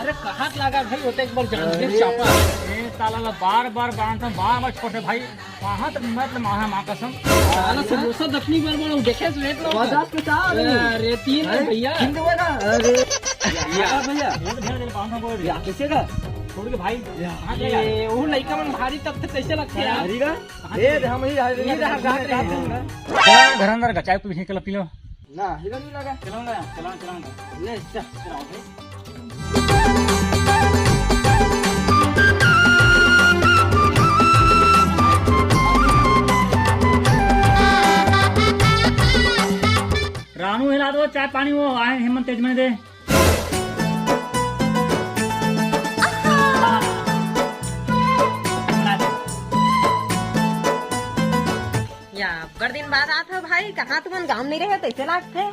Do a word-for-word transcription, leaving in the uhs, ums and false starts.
अरे कहाँ लागा भाई, वो तो एक बार जान के अरे। चापा। ए साला ला बार बार बांधता हूँ, बार बार छोड़ दे भाई। कहाँ तक मत मारा माँ कसम। साला समोसा दखनी बार बार देखे रेट ना होता। पचास के चार है। अरे तीन है हैं? भैया। तीन के बना। अरे। या भैया। ये तो भैया, बांधता हूँ, बोल या दिया। किसे का? छोड़ के भाई। या। कहाँ चले जा रहे? ये वो लड़का मन भारी तब तक कैसे लगते हैं यार? हरी का? कहाँ ए, चले? हम ही हरी ये का रहा, घाट रहे हैं। घर अंदर का चाय पी के पी लो। ना, हिला नहीं लगा। चलाऊंगा, चलाऊंगा, चलाऊंगा। ले, चल। चलाओ भाई। रानू हिला दो, चाय पानी वो आए हेमंत तेज में दे। या, अब्बड़ दिन बाद आत हो भाई, कहाँ तुमन गाँव नहीं रहे, तैसे लागथे?